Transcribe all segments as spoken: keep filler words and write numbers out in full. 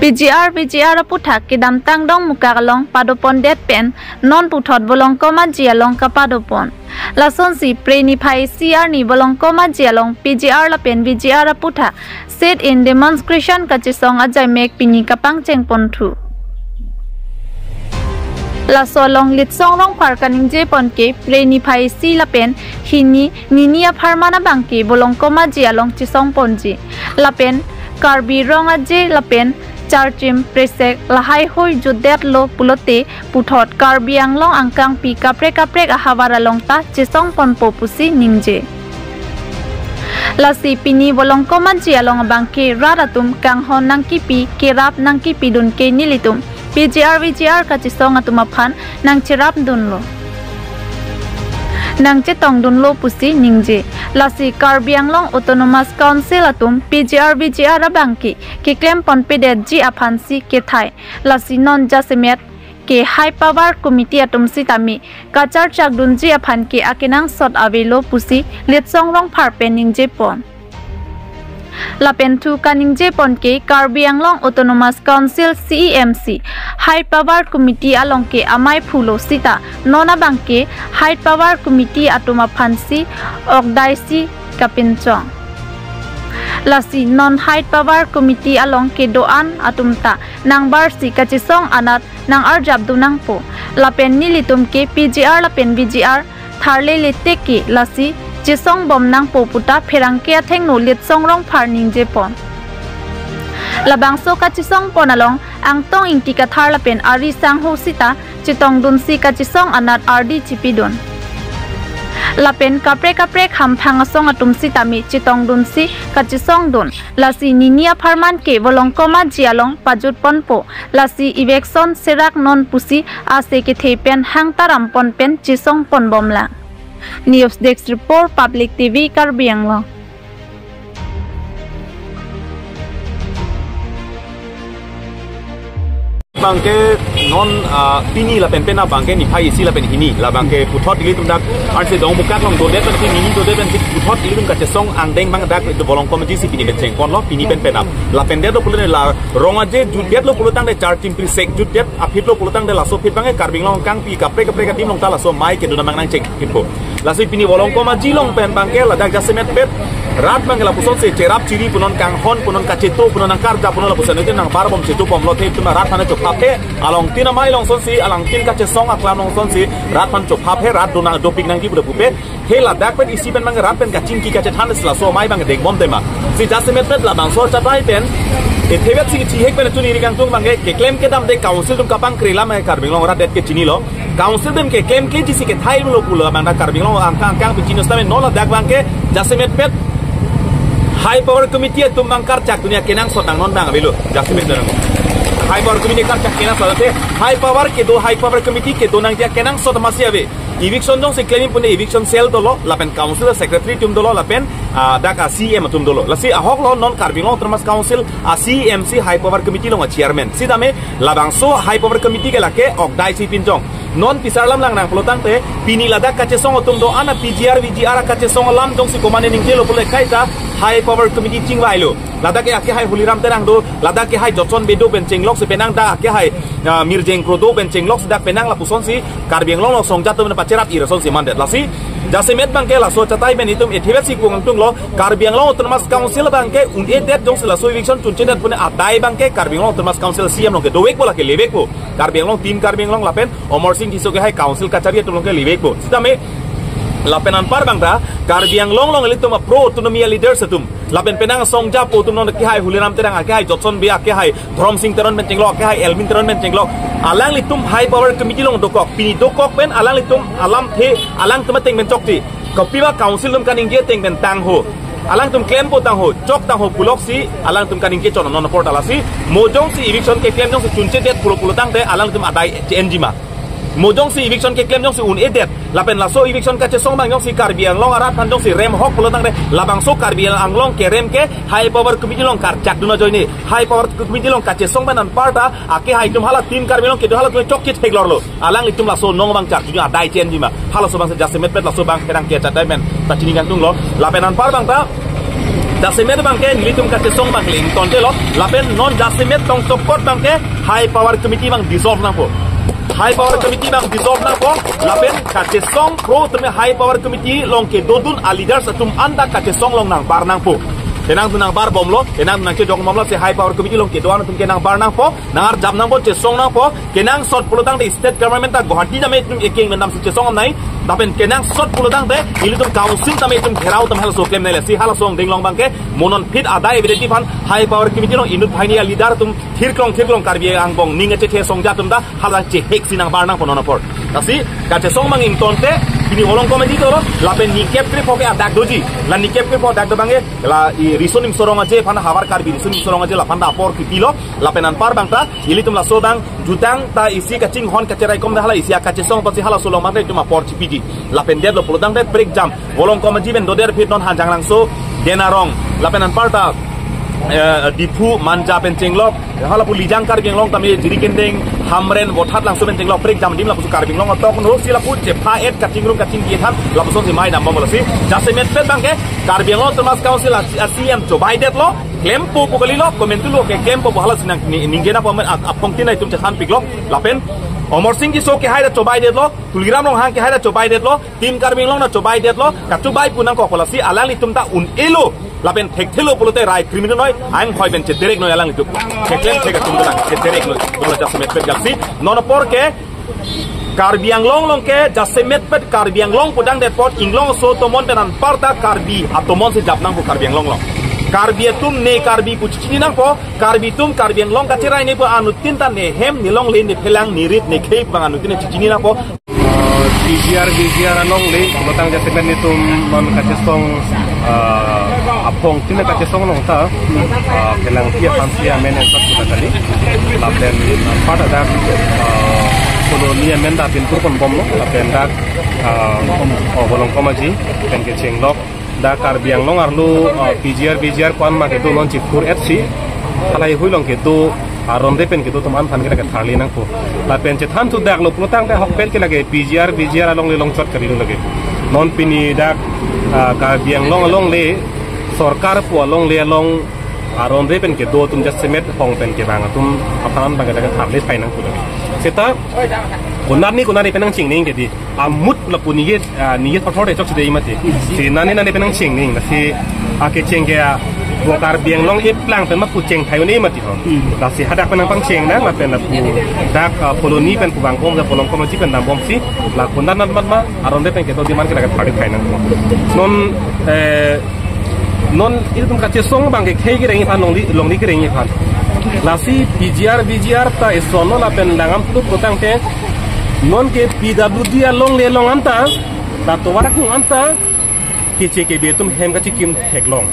P G R V G R aputhak kedamtang Dongmukak along padopondet pen non puthot Volongkom Aji along kapadopon. Lasonsi Phre niphai isi arni Volongkom Aji along P G R lapen V G R aputhak sit-in demonstration kachesong ajaimek pini kapangchengponthu. Laso along Litsong Rongphar kaningjepon ke Phre niphai isi lapen hini, nini apharman abangke Volongkom Aji along chesongponji. Lapen Karbi Rong Aje lapen Charchim Presek lahai hui jutdetlo pulote puthot Karbi Anglong angkangpi kaprek kaprek ahavar along ta chesongponpo pusi ningje. Lasi pini Volongkom Aji along abangke rat atum kanghon nangkipi, kerap nangkipidun ke nelitum P G R V G R kachesong atum aphan nangcherapdunlo, nangchetongdunlo pusi ningje. Lasi Karbi Anglong Autonomous Council atum P G R V G R abangke keklemponpedetji aphansi kethai. Lasi non jasemet ke High Power Committee atum sitame kacharchakdunji aphan ke akenangsot avelo pusi Litsong Rongphar pen ningjepon. Lapen thu kaningjepon ke Karbi Anglong Autonomous Council C E M si High Power Committee along ke amei phulo sita non abangke High Power Committee atum aphansi okdaisi kapinchong. Lasi non High Power Committee along kedo-an atum ta nangbarsi kachesong anat nangarjapdun nangpo. Lapen nelitum ke P G R lapen V G R tharlele teke lasi chesongbom nangpo puta pherangke athengno Litsong Rongphar ningjepon. Labangso kachesongpon along Angtong Ingti Kathar lapen ari sangho sita chetongdunsi kachesong anat ardi chipidun. Lapen kaprek kaprek hamphang asong atum sitame chetongdunsi kachesongdun. Lasi nini apharman ke Volongkom Aji along pajutponpo. Lasi eviction serak non pusi ase kethe pen hang tarampon pen chesongponbomlang. News Desk Report, Public T V, Karbi Anglong. Abangke non, ah, pini lapen penap abangke niphai isi lapen hini, labangke puthot ilitum dak arsi Dongmukak along dodet pen, nini dodet pen puthot ilitum kachesong angdeng abang dak Volongkom Aji si pini pen chengponlo, pini pen penap. Lapen det pulote la Rong Aje jutdetlo pulotangte, Charchim Presek jutdet aphi lo pulotangte, laso aphi abangke Karbi Anglong angkangpi kaprek kaprek adim along ta laso amei kedun abang nangchengkitpo. Lasi pini Volongkom Aji along pen abangke ladak jasemetpet rat abangke lapusonsi cherap chiri punon, kanghon punon, kacheto punon, nangkarjap punon, lapuson ilitum nangbarbom chetobomlo, the itum rat aphan chophapthe, alangtin amei along sonsi, alangtin kachesong aklam along sonsi rat aphan chophapthe, rat dona dopik nangji pu pupe. He ladak pen isi pen abang rat pen kachingki kachethan si laso amei abang dengbom tema. Si jasemetpet labangso achatai pen, ethe vet si chihek pen chuniri kangtung abangke keklem kedamde council atum kapangkre lam ke Karbi Anglong rat det ke chinilo. Council atum keklem keji si kethai lo pulo abang dak Karbi Anglong angkang angkangpi chini setame non ladak abangke jasemetpet High Power Committee atum abang karchakdunji akenangsot nang non abang avelo jasemetpet. High Power Committee karchak kenangsot ate, High Power kedo, High Power Committee kedo nangji akenangsot masi ave. Eviction jongsi klem pune eviction cell dolo, lapen council secretary atum dolo, lapen, ah, dak a-C E M atum dolo. Lasi ahok lo non Karbi Anglong Autonomous Council a-C E M si High Power Committee along a-chairman. Sitame labangso High Power Committee ke lake okdaisi pinchong. Non pisar alam lang nang pulotangte, pini ladak kachesong atum do-an a-P G R V G R kachesong alam jongsi komane ningjelo pule kaita High Power Committee chingvailo. Ladak ke akehai Holiram Terang do, ladak ke hai Jotson Bey do pen chenglok si penang dak akehai, ah, Mirjeng Kro do pen chenglok si dak penang lapusonsi Karbi Anglong along songja atum pacherap-ir asonsi mandet. Lasi jasemet abangke laso achatai pen itum ethe vet si kangtunglo, Karbi Anglong Autonomous Council abangke un-edet jongsi laso eviction chunchedet pune adai abangke Karbi Anglong Autonomous Council C E M along ke dovekpo, lake levekpo. Karbi Anglong, Team Karbi Anglong lapen Amarsing Tisso akehai council kachari atum along ke levekpo. Sitame lapen anpar abang ta Karbi Anglong along ilitum a-pro autonomy a-leaders atum, lapen penang songja po atum non akehai Holiram Terang, akehai Jotson Bey, akehai Dhoromsing Teron pen chenglok, akehai Elwin Teron pen chenglok, alanglitum High Power Committee along dokok. Pini dokok pen alanglitum alamthe alangtum ateng pen chokche. Kopi ba council atum kaningje ateng pen tangho, alangtum klempo tangho, chok tangho puloksi alangtum kaningje chon non apor ta. Lasi mo jongsi eviction keklem jongsi chunchedet pulo pulotangte alangtum adai che-enji ma? Mo jongsi eviction keklem jongsi un-edet, lapen laso eviction kachesong abang jongsi Karbi Anglong arat aphan jongsi rem ahok pulotangte, labangso Karbi Anglong kerem ke High Power Committee along karchakdun ajoine, High Power Committee along kachesong abang anpar ta akehai atum hala Team Karbi Anglong kedo halatum chokche theklorlo. Alanglitum laso non abang charchakdun adai che-enji ma? Halaso abang si jasemetpet laso abang pherangke achatai pen ta chini kangtunglo. Lapen anpar abang ta Jasemet abangke nelitum kachesong abang le ingtonte lo, lapen non jasemet tong chokot abangke High Power Committee abang dissolve nangpo. High Power Committee abang dissolve nangpo, lapen kachesong pro teme High Power Committee along kedodun a leaders atum anta kachesong along nangbar nangpo. Kenangdun nangbar bomlo, kenangdun nangchejok bomlo, si High Power Committee along kedo-an atum ke nangbar nangpo, nangarjap nangpo, chesong nangpo, kenangsot pulotangte state government ta Guwahati tame itum ekeng mendam si chesong nai, lapen kenangsot pulotangte ilitum council tame itum gherao tame halaso klem nai le, si halaso angdeng along abangke mo non phit adai evidenti aphan High Power Committee along inut banghini a leader atum thirklong thirklong Karbi angbong ning achethe songja atum ta hala chehek si nangbar nangpo non apor. Lasi kachesong abang ingtonte, pini Volongkom Aji dolo, lapen ni kep krepho ke adak doji. La ni kep krepho adak do abangke, la i Riso Nimso Rong Aje aphan, Havar Karbi Riso Nimso Rong Aje, laphan ta apor kipilo, lapen anpar abang ta ilitum laso abang jutang ta isi kachinghon kacheraikom ta hala isi akachesong apotsi halaso along abang ta itum apor chipiji. Lapen detlo pulotangte prekjam Volongkom Aji pen doder phit non Hanjanglangso, Denarong, lapen anpar ta, eh, Diphu, Manja pen chenglok, hala pu Lijang Karbi Anglong tame Jirikindeng, Hamren, Vothatlangso pen chenglok prekjam adim lapusi Karbi Anglong atok no si lapu chepha-et kachingrum kachingki than lapuson si mai dambomlo, si jasemet pen abangke Karbi Anglong Autonomous Council a, a C M chobai detlo, klempo pu kalilo, komentulo ke klempo pu hala si nang ni, ningje nangpo amen ap-, aphongtin itum chethanpiklo, lapen Amarsing Tisso kehai ta chobai detlo, Tuliram Ronghang kehai ta chobai detlo, Team Karbi Anglong ta chobai detlo, kachobai pu nangkokpo, lasi alanglitum ta un-elo, lapen thekthelo pulote rai criminal noi, anghoi pen chederek noi alanglitum. Keklem thek atum dolang, chederek noi, dolang jasemet pen gapsi. Non apor ke Karbi Anglong along ke jasemet pen Karbi Anglong pudang detpot inglong aso atomon pen anpar ta Karbi atomon si jap nangpo Karbi Anglong along. Karbi atum ne Karbi pu chichini nangpo, Karbi atum Karbi Anglong kacherai ne pu anuttin ta ne hem, ne longle, ne phelang, ne rit, ne khei abang anuttin chichini nangpo. Ah, P G R, V G R alongle, pulotang jasemet netum non kachesong, ah, aphongtin kachesong along ta, ah, phelangpi aphansi amen ensot puta kali. Lapen, ah, pada dak, ah, colony amen ta pinpur ponbomlo, lapen dak, ah, oh, Volongkom Aji pen kechenglok. Dak Karbi Anglong arlo, ah, P G R, V G R ko-an ma kedo non chipur et si, halahei hui along kedo, aron re pen kedo atum an aphan ke lake tharli nangpo. Lapen chethan thudaklo pulotangte ahokpet ke lake P G R, V G R alongle longchot kalilo lake. Non pini dak, ah, Karbi Anglong alongle sorkar pu alongle along aron re pen kedo atum jasemet hong pen kevang atum aphan abang ke lake tharli phai nangpo lake. Seta konat ni konat ni pen nangchingning ke di. Amut lapu nige, ah, nige thotho de chokche de mati. Si nane nane pen nangchingning, si akecheng ke, ah, bo Karbi Anglong eplang pen ma pu cheng thai un-e mati ho. Hmm. Lasi hadak pen nangpangcheng nang, lapen lapu dak, ah, colony pen pu bang kong, Volongkom Aji pen dambomsi, la konat nat mat ma, aron re pen kedo adim an ke lake tharli phai nang. Non, eh, non ilitum kachesong abang ke khei kereng aphan, longle, longle kereng aphan. Lasi P G R, V G R ta isonlo lapen langdam tup pulotangte, non ke P W D alongle along anta, la tovar akung anta, keche kebe atum hem kachikim theklong.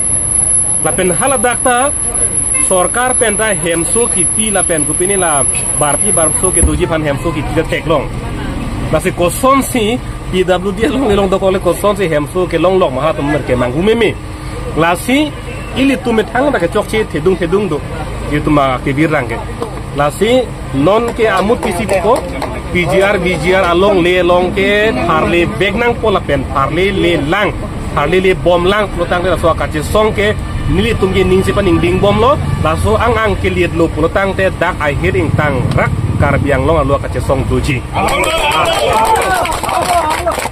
Lapen haladak ta sorkar pen ta hemso kipi lapen kopine la barpi barso kedoji aphan hemso kipi ta theklong. Lasi kosonsi P W D alongle along dokok le kosonsi hemso kelonglok ma halatum mer kemanghu meme. Lasi ilitum methang ta kechokche thedung thedung do. Ilitum ma kebirang ke. Lasi non ke amut pisi ko P G R, V G R alongle along ke tharli vek nangpo lapen tharli le lang, tharli le bom lang pulotangte laso akachesong ke nelitum ke ning si paningding bomlo, laso ang ang ke lietlo pulotangte dak ahir ingtang rak Karbi Anglong arlo akachesong doji.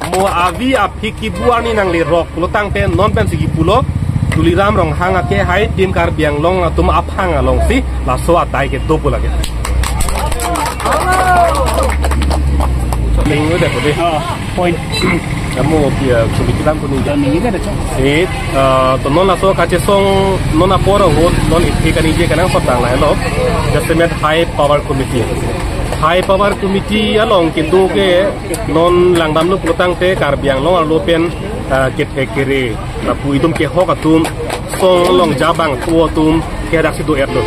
Mo avi aphi kibu arni nanglerok pulotangte non pensi kipulo, Tuliram Ronghang akehai Team Karbi Anglong atum aphang alongsi laso adai kedo pu lake. Ling udah ko deh. Oh, point. Kamu dia sedikit lampu nih. Dan ini ada, Cok. Eh, eh, to non laso kachesong non apor ahut non isi kaningje kenangsot abang lahelo. Jasemet High Power Committee. High Power Committee along kedo ke non langdamlo pulotangte Karbi Anglong arlo pen, eh, kethek kere, lapu itum kehok atum, song along jabang tu atum, ke daksi do-etlo.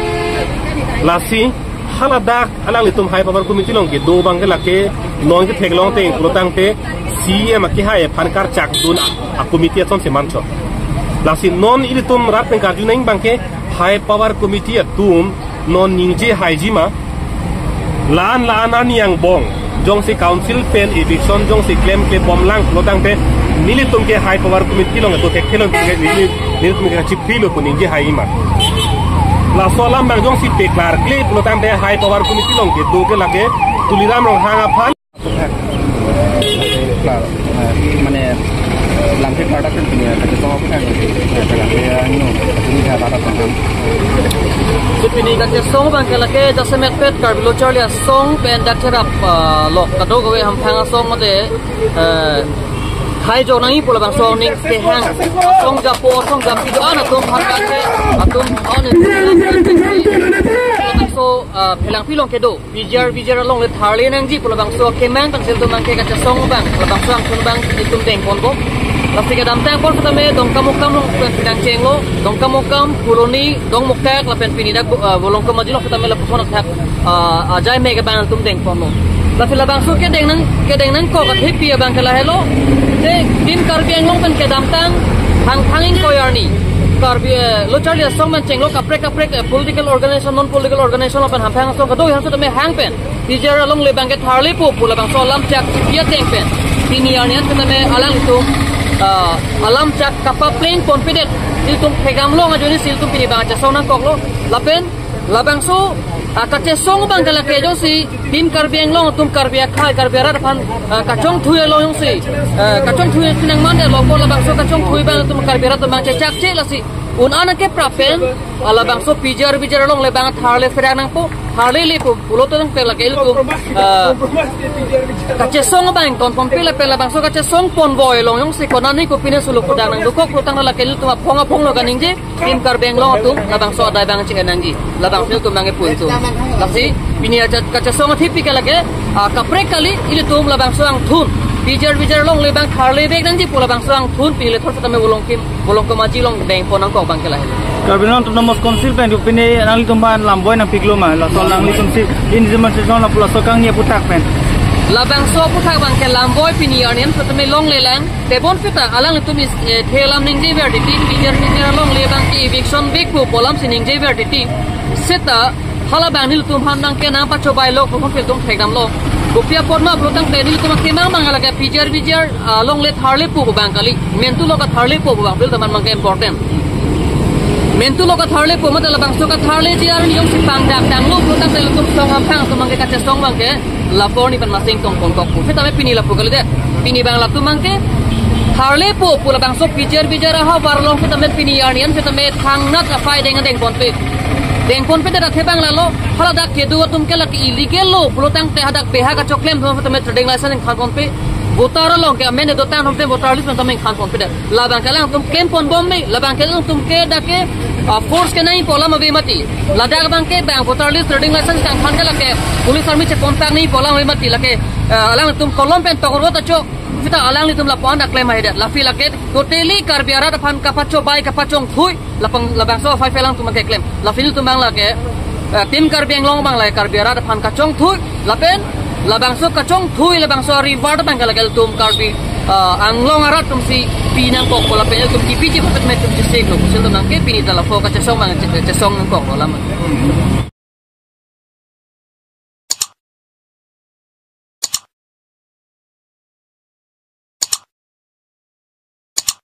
Lasi, haladak, alanglitum High Power Committee along kedo abang ke lake, non ketheklong ateng pulotangte, C E M akehai aphan karchak dun a, a committee ason si manchot. Lasi non ilitum rat pen karju nang abang ke, High Power Committee atum, non ningje haiji ma, la-an la-an arni angbong, jongsi council pen eviction jongsi klemkle bomlang pulotangte, Nelitum ke High Power Committee along kedo thekthe along ke neli, nelitum ke chiphi lo pu ningje hai ma. Laso alam abang jongsi peklarkle pulotangte High Power Committee along kedo ke lake Tuliram Ronghang aphan. Mane lamthe pardak kan punya kachetong apa kan? Kachetong apa ya, no, ini dah pardak kan. So pini kachesong abang ke lake jasemet pet Karbi Lo Charli Asong pen dak cherap, ah, lok kadokave hamphang asong mate, eh, khai jo nangji pu labangso aning kehang asong japo asong japi do-an atum aphan ke atum on so, ah, phelangpi along kedo P G R V G R along le tharle nangji pu labangso kemang tang sil atum abang ke kachesong abang labangso angthun abang itum dengponpo. Lasi kedamtang apor setame Dongkamukam along pen pinang chenglo, Dongkamukam, Phuloni, Dongmukak lapen pini dak, ah, Volongkom Aji along setame lapuson athak, ah, ajai me ke abang atum dengponlo. Lasi labangso kedeng nang, kedeng nangkok athepi abang ke lahelo. Je Team Karbi Anglong pen kedamtang hangthang ingkoi arni Karbi, eh, Lo Charli Asong pen chenglo kaprek kaprek, eh, political organization, non political organization lapen hamphang asong kadokave setame hang pen P G R along le abang ke tharlepo pu labangso alam chak chipi ateng pen pini arni an setame alanglitum, ah, alam chak kapaplengponpedet. Ilitum thekdam long ajoine si ilitum pini abang kachesong nangkoklo. Lapen labangso, ah, kachesong abang ke lake jongsi Team Karbi Anglong atum Karbi akhai Karbi arat aphan, ah, kachongthui along jongsi, ah, kachongthui chinang mandetlo pu labangso kachongthui abang atum Karbi arat atum abang chechakche lasi un-an ke prapen, ah, labangso P G R V G R along le abang tharle pherang nangpo, tharlelepo pulo tangte lake ilitum, ah, kachesong abang ingtonponpe lapen labangso kachesong ponvoi along jongsi konane kopine solo pudang nangdokok pulotangte lake ilitum aphong aphong lo kaningje Team Karbi Anglong atum labangso adai abang ching nangji. Labangso atum abang epun atum. Lasi pini aja kachesong athepi ke lake, ah, kaprek kali ilitum labangso angthun P G R V G R along le abang tharlevek nangji pu labangso angthun pini le thor setame Volongkim, Volongkom Aji along dengpon nangkok abang ke lahelo. Karbi Anglong Autonomous Council pen pini nanglitum aphan lam boi nangpiklo ma, laso nanglitum si in demonstration lapu laso kangni aphuthak pen. Labangso aphuthak abang ke lam boi pini arni an setame longlelang. Tebonpeta alanglitum is, eh, the alam ningjever titi P G R V G R along le abang ke eviction vekpo pu alam si ningjever titi. Seta hala abang nelitum aphan abang ke nangpachobailo pu ilitum thekdamlo. Kopi apot ma pulotangte nelitum akemang abang lake P G R V G R, ah, along le tharlepo pu abang kali. Mentu lo katharlepo pu abang ilitum aphan abang ke important. Mentu lo katharlepo mate labangso katharleji arni jongsi pangdamtanglo pulotangte ilitum song hamphang atum abang ke kachesong abang ke lapu arni pen masing tongpon kokpo. Setame pini lapu kalidet. Pini abang latum abang ke tharlepo pu labangso P G R V G R ahavar along setame pini arni an setame thangnat apai deng dengponpe. Dengponpedet athe abang lalo, hala dak kedo atum ke lake illegal lo pulotangte hadak beha kachoklem atum setame trading license ingkhanponpe. Voter along ke amen dotang atum voter list setame ingkhanponpedet. Labang ke alangtum klemponbom me, labang ke alangtum ke dak ke, ah, force kenangji pu alam ave mati. Ladak abang ke abang voter list trading license kangkhan ke lake police army cheponpak nangji pu alam ave mati lake, ah, alangtum kolom pen tokrot acho. Seta alanglitum lapu-an dak klem haidet. Lasi lake totally Karbi arat aphan kapachobai kapachongthui. Lapang labangso five alangtum abang ke klem. Lasi ilitum abang lake, eh, Team Karbi Anglong abang lake Karbi arat aphan kachongthui. Lapen labangso kachongthui labangso reward abang ke lake ilitum Karbi, eh, Anglong arat atum si pi nangkokpo lapen ilitum kipi ji puppet met atum si seklo. Sil atum abang ke pini ta lapu kachesong abang che-, chesong nangkoklo alam.